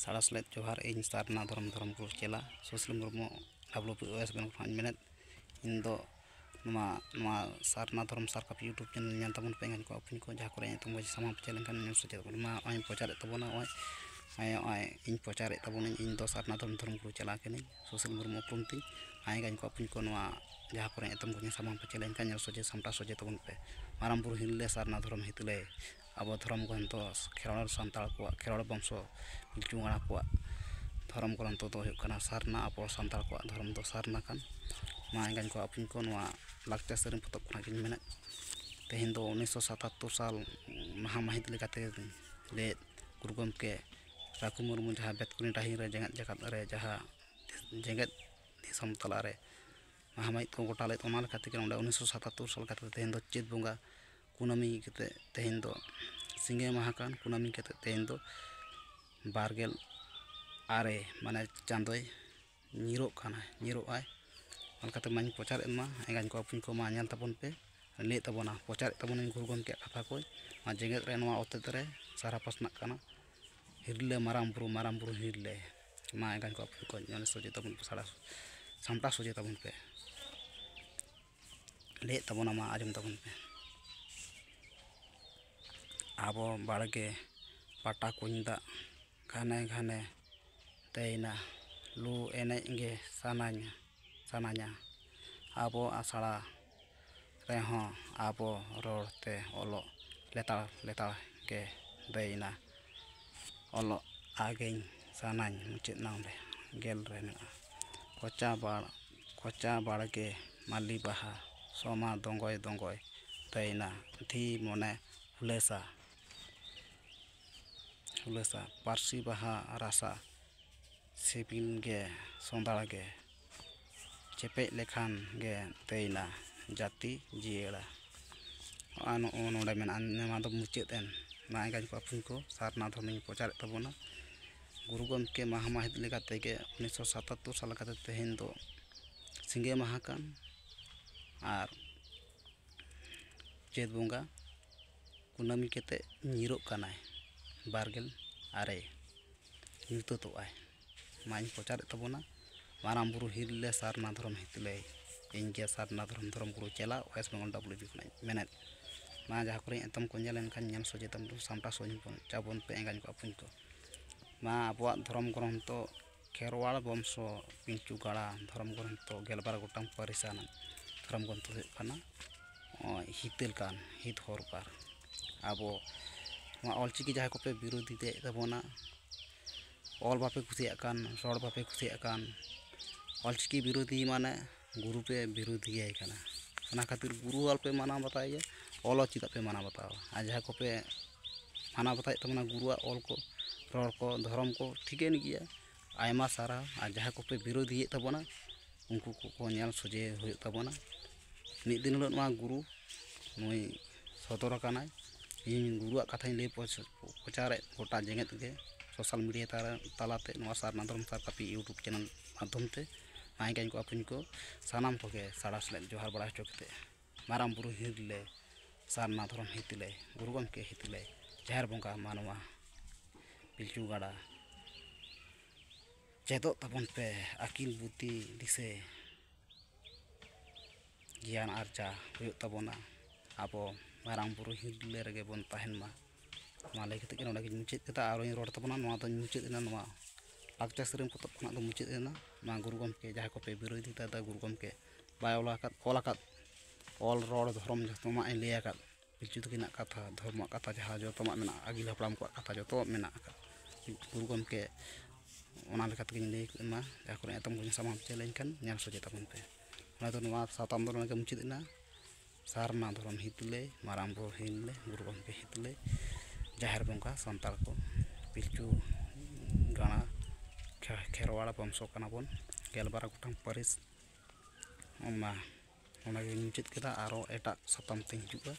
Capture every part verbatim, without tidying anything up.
ᱥᱟᱲᱟᱥ ᱞᱮᱫ ᱡᱚᱦᱟᱨ, ᱤᱧ ᱥᱟᱨᱱᱟ ᱫᱷᱚᱨᱚᱢ, ᱫᱷᱚᱨᱚᱢ ᱜᱩᱨᱩ ᱪᱮᱞᱟ Sushil Murmu, W P West Bengal ᱠᱷᱚᱱᱟᱜ ᱤᱧ ᱢᱮᱱᱮᱫ᱾ ᱤᱧ ᱫᱚ ᱱᱚᱣᱟ, ᱱᱚᱣᱟ ᱥᱟᱨᱱᱟ ᱫᱷᱚᱨᱚᱢ ᱥᱟᱨ ᱠᱟᱹᱯᱤ YouTube ᱪᱮᱱᱮᱞ ᱧᱮᱞ ᱛᱟᱵᱚᱱ ᱯᱮ, ᱮᱱᱠᱷᱟᱱ ᱠᱚ ᱟᱹᱯᱤᱧ ᱠᱚ ᱡᱟᱦᱟᱸ ᱠᱚᱨᱮ ᱧᱩᱛᱩᱢ ᱠᱚ ᱥᱟᱢᱟᱝ ᱯᱟᱪᱮ ᱞᱮᱱᱠᱷᱟᱱ ᱧᱮᱞ ᱥᱚᱡᱷᱮ ᱛᱟᱵᱚᱱ ᱢᱟ᱾ ᱱᱚᱜᱼᱚᱭ ᱤᱧ ᱯᱨᱚᱪᱟᱨᱮᱫ ᱛᱟᱵᱚᱱᱟ, ᱱᱚᱜᱼᱚᱭ, ᱱᱚᱜᱼᱚᱭ ᱤᱧ ᱯᱨᱚᱪᱟᱨᱮᱫ ᱛᱟᱵᱚᱱᱟᱹᱧ, ᱤᱧ ᱫᱚ ᱥᱟᱨᱱᱟ ᱫᱷᱚᱨᱚᱢ, ᱫᱷᱚᱨᱚᱢ ᱜᱩᱨᱩ ᱪᱮᱞᱟ ᱠᱟᱹᱱᱟᱹᱧ, ᱥᱩᱥᱤᱞ ᱢᱩᱨᱢᱩ ᱩᱯᱨᱩᱢ ᱛᱤᱧ᱾ ᱱᱚᱜᱼᱚᱭ ᱮᱱᱠᱷᱟᱱ ᱠᱚ ᱟᱹᱯᱤᱧ ᱠᱚ ᱱᱚᱣᱟ ᱡᱟᱦᱟᱸ ᱠᱚᱨᱮ ᱧᱩᱛᱩᱢ ᱠᱚ ᱥᱟᱢᱟᱝ ᱯᱟᱪᱮ ᱞᱮᱱᱠᱷᱟᱱ ᱧᱮᱞ ᱥᱚᱡᱷᱮ, ᱥᱟᱢᱴᱟᱣ ᱥᱚᱡᱷᱮ ᱛᱟᱵᱚᱱ ᱯᱮ᱾ ᱢᱟᱨᱟᱝ ᱵᱩᱨᱩ ᱦᱤᱨᱞᱟᱹ, ᱥᱟᱨᱱᱟ ᱫᱷᱚᱨᱚᱢ ᱦᱤᱛᱞᱟᱹᱭ, ᱟᱵᱚ ᱫᱷᱚᱨᱚᱢ ᱜᱨᱚᱱᱛᱷᱚ ᱠᱷᱮᱨᱣᱟᱲ ᱥᱟᱱᱛᱟᱲ ᱠᱚᱣᱟᱜ, ᱠᱷᱮᱨᱣᱟᱲ ᱵᱚᱝᱥᱚ ᱯᱤᱞᱪᱩ ᱦᱟᱲᱟᱢ ᱠᱚᱣᱟᱜ ᱫᱷᱚᱨᱚᱢ ᱜᱨᱚᱱᱛᱷᱚ ᱫᱚ ᱦᱩᱭᱩᱜ ᱠᱟᱱᱟ ᱥᱟᱨᱱᱟ᱾ ᱟᱵᱚ ᱥᱟᱱᱛᱟᱲ ᱠᱚᱣᱟᱜ ᱫᱷᱚᱨᱚᱢ ᱫᱚ ᱥᱟᱨᱱᱟ ᱠᱟᱱ᱾ ᱢᱟ ᱮᱱᱠᱷᱟᱱ ᱠᱚ ᱟᱹᱯᱤᱧ ᱠᱚ ᱱᱚᱣᱟ ᱞᱟᱠᱪᱟᱨ ᱥᱮᱨᱮᱧ ᱯᱚᱛᱚᱵ ᱠᱷᱚᱱᱟᱜ ᱜᱤᱧ ᱢᱮᱱᱮᱫ᱾ ᱛᱮᱦᱮᱧ ᱫᱚ ᱩᱱᱤᱥᱥᱚ ᱥᱟᱛᱟᱛᱛᱳᱨ ᱥᱟᱞ ᱢᱟᱦᱟ ᱢᱟᱹᱦᱤᱛ ᱞᱮᱠᱟᱛᱮ ᱞᱟᱹᱭᱮᱫ ᱜᱩᱨᱩ ᱜᱚᱢᱠᱮ ᱨᱟᱹᱜᱷᱩ ᱢᱩᱨᱢᱩ ᱡᱟᱦᱟᱸ ᱵᱮᱛᱠᱩᱱᱤ ᱰᱟᱹᱦᱤ ᱨᱮ ᱡᱮᱜᱮᱛ ᱡᱟᱠᱟᱛ ᱨᱮ ᱡᱟᱦᱟᱸ ᱡᱮᱜᱮᱛ ᱫᱤᱥᱚᱢ ᱛᱟᱞᱟᱨᱮ ᱢᱟᱦᱟ ᱢᱟᱹᱦᱤᱛ ᱠᱚ ᱜᱚᱴᱟ ᱞᱮᱫ, ᱚᱱᱟ ᱞᱮᱠᱟ ᱛᱮᱜᱮ ᱱᱚᱰᱮ ᱩᱱᱤᱥᱥᱚ ᱥᱟᱛᱟᱛᱛᱳᱨ ᱥᱟᱞ ᱠᱟᱛᱮ ᱛᱮᱦᱮᱧ ᱫᱚ ᱪᱟᱹᱛ ᱵᱚᱸᱜᱟ ᱠᱩᱱᱟᱹᱢᱤ ᱠᱟᱛᱮ ᱛᱮᱦᱮᱧ ᱫᱚ ᱥᱤᱸᱜᱮ ᱢᱟᱦᱟ ᱠᱟᱱ, ᱠᱩᱱᱟᱹᱢᱤ ᱠᱟᱛᱮ ᱛᱮᱦᱮᱧ ᱫᱚ ᱵᱟᱨᱜᱮᱞ ᱟᱨᱮ, ᱢᱟᱱᱮ ᱪᱟᱸᱫᱚᱭ ᱧᱤᱨᱚᱜ ᱠᱟᱱᱟ, ᱧᱤᱨᱚᱜ ᱟᱭ᱾ ᱚᱱᱟ ᱞᱮᱠᱟᱛᱮ ᱢᱟᱧ ᱯᱨᱚᱪᱟᱨᱮᱫ ᱢᱟ, ᱮᱸᱜᱟᱧ ᱠᱚ ᱟᱹᱯᱩᱧ ᱠᱚ ᱢᱟ ᱧᱮᱞ ᱛᱟᱵᱚᱱ ᱯᱮ, ᱞᱟᱹᱭᱮᱫ ᱛᱟᱵᱚᱱᱟ, ᱯᱨᱚᱪᱟᱨᱮᱫ ᱛᱟᱵᱚᱱᱟᱹᱧ ᱜᱩᱨᱩ ᱜᱚᱢᱠᱮᱭᱟᱜ ᱠᱟᱛᱷᱟ ᱠᱚ᱾ ᱱᱚᱣᱟ ᱡᱮᱜᱮᱛ ᱨᱮ, ᱱᱚᱣᱟ ᱚᱛᱮᱛ ᱨᱮ ᱥᱟᱨᱟ ᱯᱟᱥᱱᱟᱜ ᱠᱟᱱᱟ᱾ ᱦᱤᱨᱞᱟᱹ ᱢᱟᱨᱟᱝ ᱵᱩᱨᱩ, ᱢᱟᱨᱟᱝ ᱵᱩᱨᱩ ᱦᱤᱨᱞᱟᱹ, ᱢᱟ ᱮᱸᱜᱟᱧ ᱠᱚ ᱟᱹᱯᱩᱧ ᱠᱚ ᱧᱮᱞ ᱥᱚᱡᱷᱮ ᱛᱟᱵᱚᱱ ᱯᱮ, ᱥᱟᱲᱟ-, ᱥᱟᱢᱴᱟᱣ ᱥᱚᱡᱷᱮ ᱛᱟᱵᱚᱱ ᱯᱮ᱾ ᱞᱟᱹᱭᱮᱫ ᱛᱟᱵᱚᱱᱟ, ᱢᱟ ᱟᱸᱡᱚᱢ ᱛᱟᱵᱚᱱ ᱯᱮ᱾ ᱟᱵᱚ ᱵᱟᱲᱜᱮ ᱯᱟᱴᱟ ᱠᱩᱧ ᱫᱟᱜ ᱜᱷᱟᱱᱮ ᱜᱷᱟᱱᱮ ᱫᱟᱹᱭᱱᱟ, ᱞᱩ ᱮᱱᱮᱡ ᱜᱮ ᱥᱟᱱᱟᱧᱟ, ᱥᱟᱱᱟᱧᱟ᱾ ᱟᱵᱚ ᱟᱥᱲᱟ ᱨᱮᱦᱚᱸ ᱟᱵᱚ ᱨᱚᱲ ᱛᱮ ᱚᱞᱚᱜ ᱞᱮᱛᱟᱲ ᱞᱮᱛᱟᱲ ᱜᱮ ᱫᱟᱹᱭᱱᱟ᱾ ᱚᱞᱚᱜ ᱟᱜᱮᱧ ᱥᱟᱱᱟᱧ ᱢᱩᱪᱟᱹᱫ ᱱᱟ ᱚᱸᱰᱮ, ᱜᱮᱞ ᱨᱮ ᱢᱮᱱᱟᱜᱼᱟ᱾ ᱠᱚᱪᱟ ᱵᱟᱲ-, ᱠᱚᱪᱟ ᱵᱟᱲᱜᱮ ᱢᱟᱹᱞᱤ ᱵᱟᱦᱟ, ᱥᱚᱢᱟ ᱫᱚᱸᱜᱚᱭ ᱫᱚᱸᱜᱚᱭ ᱫᱟᱹᱭᱱᱟ, ᱫᱷᱤ ᱢᱚᱱᱮ ᱦᱩᱞᱟᱹᱥᱟ, ᱦᱩᱞᱟᱹᱥᱟ, ᱯᱟᱹᱨᱥᱤ ᱵᱟᱦᱟ ᱨᱟᱥᱟ, ᱥᱤᱵᱤᱞ ᱜᱮ ᱥᱚᱸᱫᱷᱟᱲ ᱜᱮ, ᱪᱮᱯᱮᱡ ᱞᱮᱠᱷᱟᱱ ᱜᱮ ᱫᱟᱹᱭᱱᱟ ᱡᱟᱹᱛᱤ ᱡᱤᱭᱟᱹᱲᱟ᱾ ᱟᱨ ᱱᱚᱜᱼᱚ ᱱᱚᱰᱮ ᱢᱮᱱᱟᱜᱼᱟ, ᱱᱚᱣᱟ ᱫᱚ ᱢᱩᱪᱟᱹᱫ ᱮᱱ᱾ ᱢᱟ ᱮᱸᱜᱟᱧ ᱠᱚ ᱟᱹᱯᱩᱧ ᱠᱚ, ᱥᱟᱨᱱᱟ ᱫᱷᱚᱨᱚᱢᱤᱧ ᱯᱨᱚᱪᱟᱨᱮᱫ ᱛᱟᱵᱚᱱᱟ᱾ ᱜᱩᱨᱩ ᱜᱚᱢᱠᱮ ᱢᱟᱦᱟ ᱢᱟᱹᱦᱤᱛ ᱞᱮᱠᱟ ᱛᱮᱜᱮ ᱩᱱᱤᱥᱥᱚ ᱥᱟᱛᱟᱛᱛᱳᱨ ᱥᱟᱞ ᱞᱮᱠᱟᱛᱮ ᱛᱮᱦᱮᱧ ᱫᱚ ᱥᱤᱸᱜᱮ ᱢᱟᱦᱟ ᱠᱟᱱ, ᱟᱨ ᱪᱟᱹᱛ ᱵᱚᱸᱜᱟ ᱠᱩᱱᱟᱹᱢᱤ ᱠᱟᱛᱮ ᱧᱤᱨᱚᱜ ᱠᱟᱱᱟᱭ, ᱵᱟᱨᱜᱮᱞ ᱟᱨᱮ᱾ ᱧᱩᱛᱟᱹᱛᱚᱜᱼᱟᱭ᱾ ᱢᱟᱧ ᱯᱨᱚᱪᱟᱨᱮᱫ ᱛᱟᱵᱚᱱᱟ, ᱢᱟᱨᱟᱝ ᱵᱩᱨᱩ ᱦᱤᱨᱞᱮ ᱥᱟᱨᱱᱟ ᱫᱷᱚᱨᱚᱢ ᱦᱤᱛᱞᱮ᱾ ᱤᱧ ᱜᱮ ᱥᱟᱨᱱᱟ ᱫᱷᱚᱨᱚᱢ, ᱫᱷᱚᱨᱚᱢ ᱜᱩᱨᱩ ᱪᱮᱞᱟ, ᱳᱭᱮᱥᱴ ᱵᱮᱝᱜᱚᱞ ᱰᱟᱵᱽᱞᱤᱭᱩ ᱵᱤ ᱠᱷᱚᱱᱟᱜ ᱤᱧ ᱢᱮᱱᱮᱫ᱾ ᱢᱟ ᱡᱟᱦᱟᱸ ᱠᱚᱨᱮ ᱮᱛᱚᱢ ᱠᱚ ᱧᱮᱞ ᱮᱱᱠᱷᱟᱱ ᱧᱮᱞ ᱥᱚᱡᱷᱮ ᱛᱟᱵᱚᱱ, ᱥᱟᱢᱴᱟᱣ ᱥᱚᱡᱷᱮ ᱵᱚᱱ ᱪᱟᱵᱚᱱ ᱯᱮ ᱮᱸᱜᱟᱧ ᱠᱚ ᱟᱹᱯᱩᱧ ᱠᱚ᱾ ᱢᱟ ᱟᱵᱚᱣᱟᱜ ᱫᱷᱚᱨᱚᱢ ᱜᱨᱚᱱᱛᱷᱚ ᱠᱷᱮᱨᱣᱟᱲ ᱵᱚᱝᱥᱚ ᱯᱤᱞᱪᱩ ᱜᱟᱲᱟ ᱫᱷᱚᱨᱚᱢ ᱜᱨᱚᱱᱛᱷᱚ ᱜᱮᱞᱵᱟᱨ ᱜᱚᱴᱟᱝ ᱯᱟᱹᱨᱤᱥ ᱟᱱᱟᱜ ᱫᱷᱚᱨᱚᱢ ᱜᱨᱚᱱᱛᱷᱚ ᱫᱚ ᱦᱩᱭᱩᱜ ᱠᱟᱱᱟ, ᱱᱚᱜᱼᱚᱭ ᱦᱤᱛᱟᱹᱞ ᱠᱟᱱ ᱦᱤᱛ ᱦᱚᱨᱚᱯᱟᱨ᱾ ᱟᱵᱚ ᱱᱚᱣᱟ ᱚᱞᱪᱤᱠᱤ ᱡᱟᱦᱟᱸᱭ ᱠᱚᱯᱮ ᱵᱤᱨᱳᱫᱷᱤᱭᱮᱫ ᱛᱟᱵᱚᱱᱟ, ᱚᱞ ᱵᱟᱯᱮ ᱠᱩᱥᱤᱭᱟᱜ ᱠᱟᱱ, ᱨᱚᱲ ᱵᱟᱯᱮ ᱠᱩᱥᱤᱭᱟᱜ ᱠᱟᱱ, ᱚᱞᱪᱤᱠᱤ ᱵᱤᱨᱳᱫᱷᱤ ᱢᱟᱱᱮ ᱜᱩᱨᱩ ᱯᱮ ᱵᱤᱨᱳᱫᱷᱤᱭᱟᱭ ᱠᱟᱱᱟ᱾ ᱚᱱᱟ ᱠᱷᱟᱹᱛᱤᱨ ᱜᱩᱨᱩ ᱟᱞᱚᱯᱮ ᱢᱟᱱᱟᱣ ᱵᱟᱛᱟᱣᱮᱭᱟ, ᱚᱞ ᱦᱚᱸ ᱪᱮᱫᱟᱜ ᱯᱮ ᱢᱟᱱᱟᱣ ᱵᱟᱛᱟᱣᱟ? ᱟᱨ ᱡᱟᱦᱟᱸ ᱠᱚᱯᱮ ᱢᱟᱱᱟᱣ ᱵᱟᱛᱟᱣᱮᱫ ᱛᱟᱵᱚᱱᱟ ᱜᱩᱨᱩᱣᱟᱜ ᱚᱞ ᱠᱚ, ᱨᱚᱲ ᱠᱚ, ᱫᱷᱚᱨᱚᱢ ᱠᱚ, ᱴᱷᱤᱠᱟᱹᱱ ᱜᱮᱭᱟ, ᱟᱭᱢᱟ ᱥᱟᱨᱦᱟᱣ᱾ ᱟᱨ ᱡᱟᱦᱟᱸ ᱠᱚᱯᱮ ᱵᱤᱨᱳᱫᱷᱤᱭᱮᱫ ᱛᱟᱵᱚᱱᱟ, ᱩᱱᱠᱩ ᱠᱚᱠᱚ ᱧᱮᱞ ᱥᱚᱡᱷᱮ ᱦᱩᱭᱩᱜ ᱛᱟᱵᱚᱱᱟ᱾ ᱢᱤᱫ ᱫᱤᱱ ᱦᱤᱞᱳᱜ ᱱᱚᱣᱟ ᱜᱩᱨᱩ ᱱᱩᱭ ᱥᱚᱫᱚᱨ ᱟᱠᱟᱱᱟᱭ᱾ ᱤᱧ ᱜᱩᱨᱩᱣᱟᱜ ᱠᱟᱛᱷᱟᱧ ᱞᱟᱹᱭ ᱯᱨᱚᱪ-, ᱯᱨᱚᱪᱟᱨᱮᱫ ᱜᱚᱴᱟ ᱡᱮᱜᱮᱛ ᱜᱮ, ᱥᱳᱥᱟᱞ ᱢᱤᱰᱤᱭᱟ ᱛᱟᱞᱟ-, ᱛᱟᱞᱟᱛᱮ ᱱᱚᱣᱟ ᱥᱟᱨᱱᱟ ᱫᱷᱚᱨᱚᱢ ᱥᱟᱨ ᱠᱟᱹᱯᱤ ᱤᱭᱩᱴᱩᱵᱽ ᱪᱮᱱᱮᱞ ᱢᱟᱫᱽᱫᱷᱚᱢ ᱛᱮ᱾ ᱢᱟ ᱮᱸᱜᱟᱧ ᱠᱚ ᱟᱹᱯᱩᱧ ᱠᱚ ᱥᱟᱱᱟᱢ ᱠᱚᱜᱮ ᱥᱟᱲᱟ ᱥᱮᱞᱮᱫ ᱡᱚᱦᱟᱨ ᱵᱟᱲᱟ ᱦᱚᱪᱚ ᱠᱟᱛᱮ, ᱢᱟᱨᱟᱝ ᱵᱩᱨᱩ ᱦᱤᱨᱞᱮ ᱥᱟᱨᱱᱟ ᱫᱷᱚᱨᱚᱢ ᱦᱤᱛᱞᱮ, ᱜᱩᱨᱩ ᱜᱚᱢᱠᱮ ᱦᱤᱛᱞᱮ, ᱡᱟᱦᱮᱨ ᱵᱚᱸᱜᱟ ᱢᱟᱱᱣᱟ ᱯᱤᱞᱪᱩ ᱜᱟᱲᱟ, ᱪᱮᱫᱚᱜ ᱛᱟᱵᱚᱱ ᱯᱮ ᱟᱹᱠᱤᱞ ᱵᱩᱫᱽᱫᱷᱤ ᱫᱤᱥᱟᱹ ᱜᱮᱭᱟᱱ ᱟᱨᱡᱟᱣ ᱦᱩᱭᱩᱜ ᱛᱟᱵᱚᱱᱟ᱾ ᱟᱵᱚ ᱢᱟᱨᱟᱝ ᱵᱩᱨᱩ ᱦᱤᱨᱞᱟᱹ ᱨᱮᱜᱮ ᱵᱚᱱ ᱛᱟᱦᱮᱱ ᱢᱟ᱾ ᱱᱚᱣᱟ ᱞᱟᱹᱭ ᱠᱟᱛᱮ ᱜᱮ ᱱᱚᱰᱮ ᱜᱤᱧ ᱢᱩᱪᱟᱹᱫ ᱠᱮᱫᱟ᱾ ᱟᱨᱚᱧ ᱨᱚᱲ ᱛᱟᱵᱚᱱᱟ, ᱱᱚᱣᱟ ᱫᱚᱧ ᱢᱩᱪᱟᱹᱫ ᱮᱱᱟ, ᱱᱚᱣᱟ ᱞᱟᱠᱪᱟᱨ ᱥᱮᱨᱮᱧ ᱯᱚᱛᱚᱵ ᱠᱷᱚᱱᱟᱜ ᱫᱚ ᱢᱩᱪᱟᱹᱫ ᱮᱱᱟ᱾ ᱱᱚᱣᱟ ᱜᱩᱨᱩ ᱜᱚᱢᱠᱮ ᱡᱟᱦᱟᱸᱭ ᱠᱚᱯᱮ ᱵᱤᱨᱳᱫᱷᱤ ᱫᱟ, ᱜᱩᱨᱩ ᱜᱚᱢᱠᱮ ᱵᱟᱭ ᱚᱞ ᱟᱠᱟᱫ, ᱚᱞ ᱟᱠᱟᱫ ᱚᱞ ᱨᱚᱲ ᱫᱷᱚᱨᱚᱢ ᱡᱚᱛᱚᱢᱟᱜ ᱮ ᱞᱟᱹᱭ ᱟᱠᱟᱫ, ᱯᱤᱞᱪᱩ ᱛᱟᱹᱠᱤᱱᱟᱜ ᱠᱟᱛᱷᱟ, ᱫᱷᱚᱨᱢᱚᱣᱟᱜ ᱠᱟᱛᱷᱟ, ᱡᱟᱦᱟᱸ ᱡᱚᱛᱚᱢᱟᱜ ᱢᱮᱱᱟᱜᱼᱟ, ᱟᱹᱜᱤᱞ ᱦᱟᱯᱲᱟᱢ ᱠᱚᱣᱟᱜ ᱠᱟᱛᱷᱟ ᱡᱚᱛᱚᱣᱟᱜ ᱢᱮᱱᱟᱜ ᱟᱠᱟᱫ᱾ ᱜᱩᱨᱩ ᱜᱚᱢᱠᱮ ᱚᱱᱟ ᱞᱮᱠᱟ ᱛᱮᱜᱮᱧ ᱞᱟᱹᱭ ᱠᱮᱫ ᱢᱟ, ᱡᱟᱦᱟᱸ ᱠᱚᱨᱮ ᱮᱛᱚᱢ ᱠᱚᱧ ᱥᱟᱢᱟᱝ ᱦᱚᱪᱚ ᱞᱮᱱᱠᱷᱟᱱ ᱧᱮᱞ ᱥᱚᱡᱷᱮ ᱛᱟᱵᱚᱱ ᱯᱮ᱾ ᱚᱱᱟ ᱫᱚ, ᱱᱚᱣᱟ ᱥᱟᱛᱟᱢ ᱫᱚ ᱱᱚᱰᱮ ᱜᱮ ᱢᱩᱪᱟᱹᱫ ᱮᱱᱟ᱾ ᱥᱟᱨᱱᱟ ᱫᱷᱚᱨᱚᱢ ᱦᱤᱛᱞᱟᱹᱭ, ᱢᱟᱨᱟᱝ ᱵᱩᱨᱩ ᱦᱤᱛᱞᱟᱹᱭ, ᱜᱩᱨᱩ ᱜᱚᱢᱠᱮ ᱦᱤᱛᱞᱟᱹᱭ, ᱡᱟᱦᱮᱨ ᱵᱚᱸᱜᱟ ᱥᱟᱱᱛᱟᱲ ᱠᱚ ᱯᱤᱞᱪᱩ ᱜᱟᱲᱟ ᱠᱷᱮ-, ᱠᱷᱮᱨᱣᱟᱲ ᱵᱚᱝᱥᱚ ᱠᱟᱱᱟ ᱵᱚᱱ, ᱜᱮᱞᱵᱟᱨ ᱜᱚᱴᱟᱝ ᱯᱟᱹᱨᱤᱥ᱾ ᱚᱱᱟ, ᱚᱱᱟ ᱜᱮᱧ ᱢᱩᱪᱟᱹᱫ ᱠᱮᱫᱟ᱾ ᱟᱨᱚ ᱮᱴᱟᱜ ᱥᱟᱛᱟᱢ ᱛᱮᱧ ᱦᱤᱡᱩᱜᱼᱟ᱾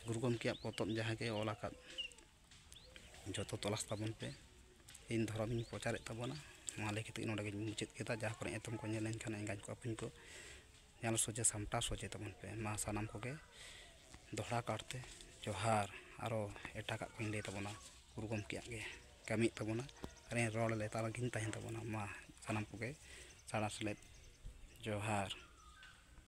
ᱜᱩᱨᱩ ᱜᱚᱢᱠᱮᱭᱟᱜ ᱯᱚᱛᱚᱵ ᱡᱟᱦᱟᱸ ᱜᱮ ᱚᱞ ᱟᱠᱟᱫ, ᱡᱚᱛᱚ ᱛᱚᱞᱟᱥ ᱛᱟᱵᱚᱱ ᱯᱮ᱾ ᱤᱧ ᱫᱷᱚᱨᱚᱢᱤᱧ ᱯᱨᱚᱪᱟᱨᱮᱫ ᱛᱟᱵᱚᱱᱟ᱾ ᱱᱚᱣᱟ ᱞᱟᱹᱭ ᱠᱟᱛᱮ ᱱᱚᱰᱮ ᱜᱤᱧ ᱢᱩᱪᱟᱹᱫ ᱠᱮᱫᱟ᱾ ᱡᱟᱦᱟᱸ ᱠᱚᱨᱮ ᱮᱛᱚᱢ ᱠᱚ ᱧᱮᱞ ᱞᱮᱱᱠᱷᱟᱱ ᱮᱸᱜᱟᱧ ᱠᱚ ᱟᱹᱯᱩᱧ ᱠᱚ, ᱧᱮᱞ ᱥᱚᱡᱷᱮ ᱥᱟᱢᱴᱟᱣ ᱥᱚᱡᱷᱮ ᱛᱟᱵᱚᱱ ᱯᱮ᱾ ᱢᱟ ᱥᱟᱱᱟᱢ ᱠᱚᱜᱮ ᱫᱚᱦᱲᱟ ᱠᱟᱨᱛᱮ ᱡᱚᱦᱟᱨ᱾ ᱟᱨᱚ ᱮᱴᱟᱜᱟᱜ ᱠᱚᱧ ᱞᱟᱹᱭ ᱛᱟᱵᱚᱱᱟ, ᱜᱩᱨᱩ ᱜᱚᱢᱠᱮᱭᱟᱜ ᱜᱮ ᱠᱟᱹᱢᱤᱭᱮᱫ ᱛᱟᱵᱚᱱᱟ᱾ ᱨᱮᱱ ᱨᱚᱲ ᱞᱮᱛᱟᱲ ᱜᱮᱧ ᱛᱟᱦᱮᱱ ᱛᱟᱵᱚᱱᱟ᱾ ᱢᱟ ᱥᱟᱱᱟᱢ ᱠᱚᱜᱮ ᱥᱟᱲᱟ ᱥᱮᱞᱮᱫ ᱡᱚᱦᱟᱨ᱾